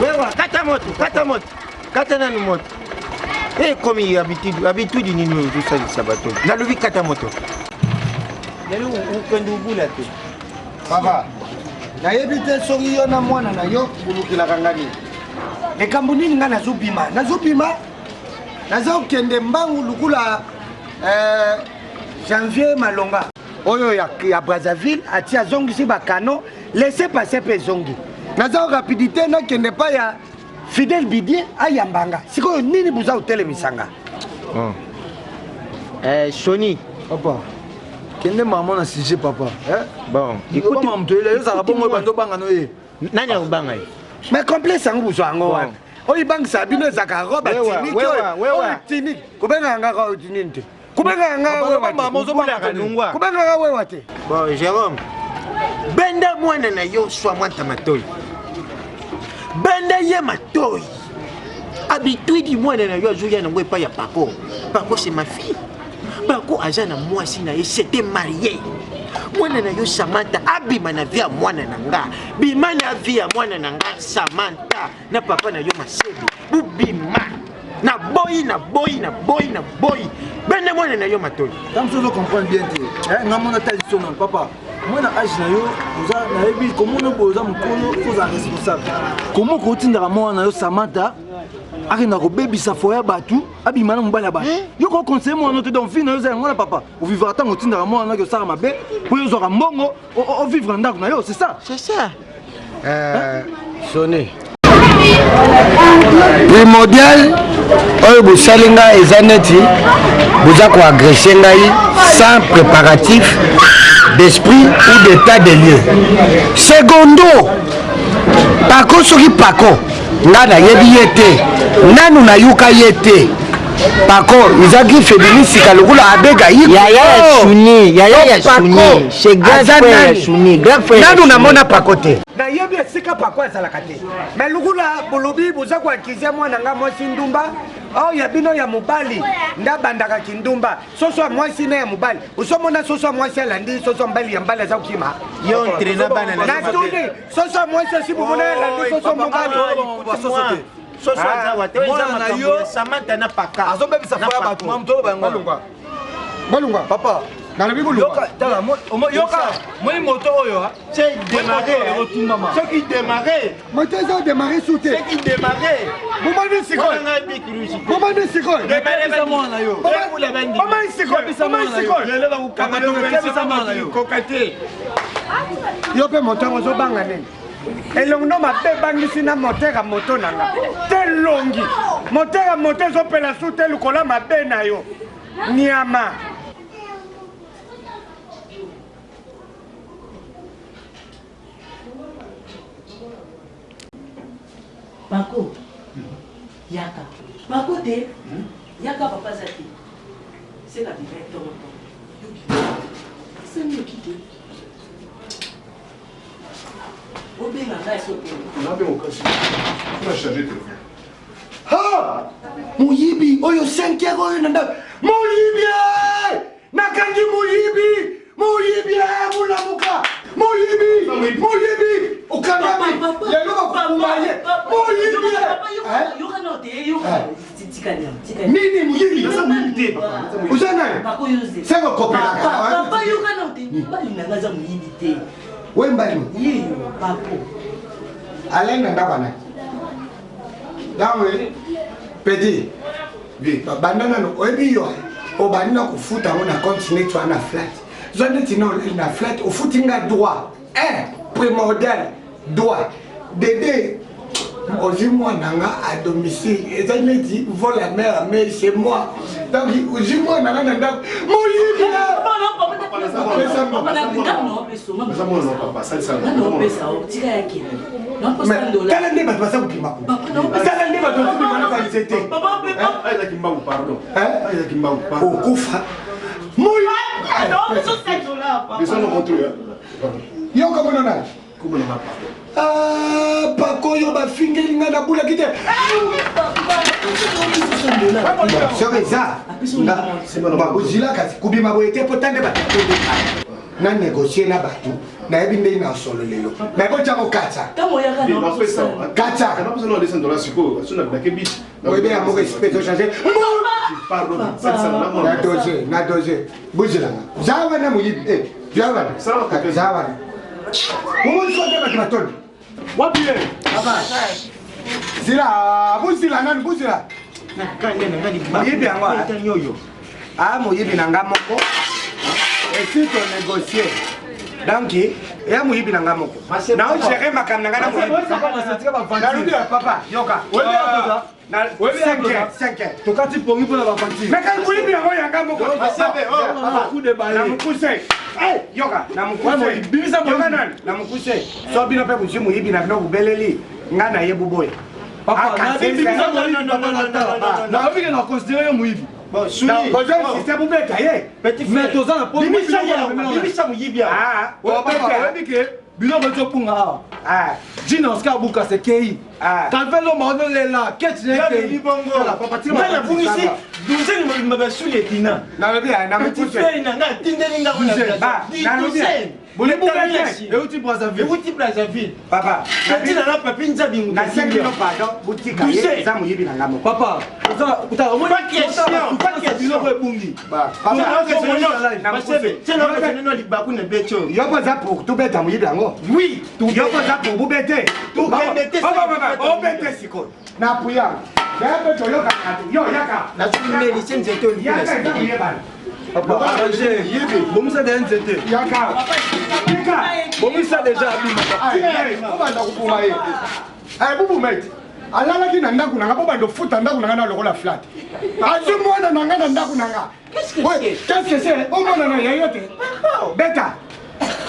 Wewa, kata moto, kata moto. Kata nanu moto. Ekomi habitude, habitude nini oyo ozosalisa bato? Nalobi kata moto. Lelo okende obula te. Papa, nayebi te soki yo na mwana na yo bolukelaka nga nini. Likambo nini nga nazobima? Nazobima, nazokende mbangu lukula eh, janvier malonga oyo ya, ya Brazzaville ati azongisi bakano laisse passer mpe ezongi. Naza rapidité nakende pa ya Fidèle Bidie ayamba nga. Sikoyo nini boza kotelemisa nga? Oh. Eh, Sony. Papa. Kende maman na sujet papa. Eh? Bon, écoute maman to ele ezala bongo bando banga no ye. Nani akobanga ye? Mais complexe yango bozwa yango wapi? Oyo ebangisa bino ezalaka robe ya tunique oyo tunique. Kobengaka nga robe nini te. Kubengaka nga wewa te. Kubengaka wewa te. Bon, Jérôme. Benda mwana na yo swa mwanta matoi. Benda ye matoi. Habitude mwana na yo azoya nango epai ya Paco. Paco c'est ma fille. Paco aza na mwasi na ye, c'était marié. Mwana na yo Samantha abima na vie ya mwana na nga. Bima na vie ya mwana na nga Samantha na papa na yo Masebe. Bobima. Na boyi na boyi na boyi na boyi. Benda mwana na yo matoi. Ntango mosusu ozo comprendre bien te. Eh, nga mona tali sono papa. Mwana age na yo oza nayebi komona boye oza mokolo faut ozala responsable. Comment okotindaka mwana na yo Samantha akenda kobebisa foyer ya bato abima na mobali ya bato eh? yo koconseille mwana te donc vie na yo eza yango wana papa ovivaka ntango otindaka mwana naki osala mabe mpo yo ozwaka mbongo ovivre na ndako na yo c'est ça c'est ça euh, soni primordial oyo bosali ngai eza neti boza koagresse ngai sans préparatif d'esprit ou d'état de lieu secondo pako soki pako ngai nayebi ye te nanu nayuka ye te pako ezalaki febili sika lokola abega yaya ya suni yaya ya suni c'est grand frère ya suni grand frère nanu namona pako te nayebi esika pako azalaka te me lokola bolobi boza koakize mwana nga mwasi ndumba oyo ya bino ya mobali nde abandaka kindumba soso ya mwasi na ya mobali osomona soso ya mwasi alandi soso ya mobali ya mobali aza kokima yo entraîna bana natuni soso ya mwasi asi bomona alandi soso ya mobali soso aza wate oyo eza makambo ya Samantha na paka azobebisa foya bato mamu toloba yango balungwa balungwa papa nalobi bolungwa tala yoka moni moto oyo otumbama soki démarre moto eza odémarre su te soki démarre bomoni sikoyo bomoni sikoyo bomoni sikoyo bomoni sikoyo koka te yo mpe moto yango ozobanga nini elongi no mabe ebangisi na moteur ya moto na nga te elongi moteur ya moto ezopela su te likola mabe na yo nyama Paco, yaka. Paco te, yaka papa aza te. Seka bima ntongo ntongo. Sani oki te. Obenga ngai soki. Nabenga okasi. Na changer téléphone. Ha! Moyibi oyo 5 heures oyo na ndako. Moyibi! Nakangi moyibi! Moyibi! Molamuka! Moyibi! Moyibi! Okangami! Lelo bakokuma ye! Moyibi! Nini moyibi? Oza nani? Seko kopelaka. Papa yokana te mobali na nga aza moyibi te. We mbali. Ye papo. Alain na ndako nani? Donc petit banda nano oyebi yo obandi na kofuta yango na compte neti wana flat zwa neti na olali na flat ofuti nga droit un primordial droit dede ozwi mwana nga à domicile eza neti vol la mère mais chez moi donc ozwi mwana nga na ndako moyibi tala nde bato baza kobima tala nde bato bazobima na banzete okufa yo komona nani Ah, pako oyo bafingeli ngai nabulaki te soki eza bozila kasi kobima boye te mpo tande bato Na négocier na bato, nayebi ndenge na solo lelo. Mais botya ko katsa. Ntango oyaka na Katsa. Oyebi ya moko esprit ezo changer. Na dose, na dose. Buzelanga. Za wana moyibi. Eh, za wana. Za wana. Omoni sote bato batondi. Wapi ye? Zila, buzila nani buzila. Moyibi yango. Ah, moyibi na nga moko. Esi to négocier. Donc, ya moyibi na nga moko. Na o gérer makambo na nga na moyibi. Nalobi ya papa, yoka. Na 5 heures, 5 heures. Tokati pongi mpona bafanti. Mais quand moyibi yango ya nga moko. Na mokuse. Yoka, na mokuse. Yoka nani? Na mokuse. So bino mpe bozwi moyibi na bino bobeleli nga na ye boboya. Papa, nayebi ke na considere yo moyibi. Bozo insiste bobeta ye. Mais toza na bimisa moyibi awa. Oyebi ke biloko ezobunga awa. Jina Oscar Bukasa ekei. Calvin Lomba ozolela ketch na ekei. Nga nabungisi douzaine mobimba basuli etina. Nalobi na mokuse. Na nga atindeli nga kuna. Douzaine. Euti Brazzaville. Euti Brazzaville. Papa, natina na papi nzabi mutu. Nasengi no pardon, botika ye eza moyibi na nga moko. Papa, oza kutala omoni pas question, pas question. Biloko ebungi. Papa, libaku na beto. Yo boza pour tobeta moyibi yango. Oui, yo boza pour bobete. Tokende te. Papa, papa, obete sikoyo. Na apuya. Ya mpe toyokaka te. Yo yaka. Nazomelise nzete oyo. Yaka eza koyebana. Papa, arrange. Bomisa deja nzete. Yaka. Tika. Bomisa deja abima. Obanda koboma ye. Ay bubuma ete. Alalaki na ndako na nga po bando futa ndako na nga na lokola flat. Azwi mwana na nga na ndako na nga. Qu'est-ce que c'est? Omwana na ya yo te. Beta.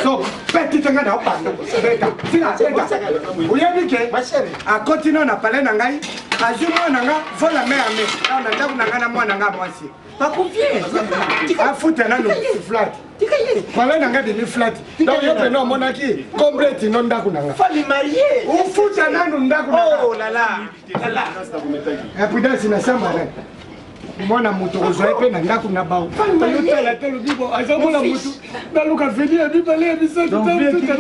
So, beti te nga na obanda. Beta. Sila, beta. Oyebi ke akoti no na palais na ngai, azwi mwana nga vola main à main. Na ndako na nga na mwana nga mwasi. Afuta nanu flat. Palais na ngai ebimi flat. Donc yo pena omonaki complete no ndako na nga. Ofuta nanu ndako na nga. Oh là là. Imprudence na samba na. Mwana moto kozwa ye mpe na ndako na bao. Oyotala te lobi bo aza mwana moto. Naluka veni ya mibale ya misato otikaka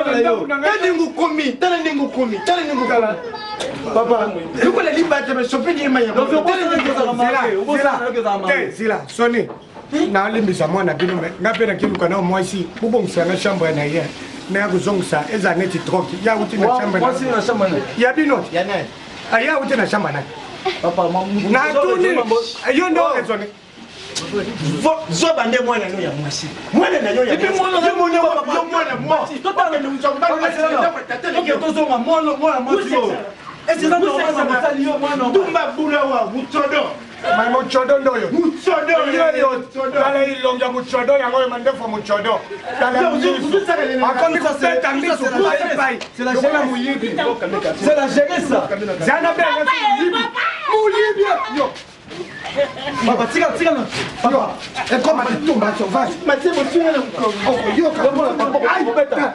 na ndako na ngai. Tala ndenge okomi, tala ndenge okomi, tala ndenge okomi. Papa, lokola libata basopeli ye mai ya Zila, soni. Nalimbisa mwana bino me nga mpe nakiluka na mwasi bobongisa nga chambre na ye naya kozongisa eza neti troki ya uti na chambre ya bino aya uti na chambre na natuni yo nde oraisonne zoba nde mwana no ya mwasi mwana na yo ya mwana mwasi tozonga mwana mwasi oyo tumba bulawa mutsodo mai mocodo nde oyo tala elongi ya mocodo yango oyo mandefu ya mocodo tala akomi kobeta misu paipai lokola moyibi zana benga moyibi moyibi yo Papa, tika, tika, papa, ekoma litumba sauvage. Mathieu, motunga na mokongo. Okoyoka.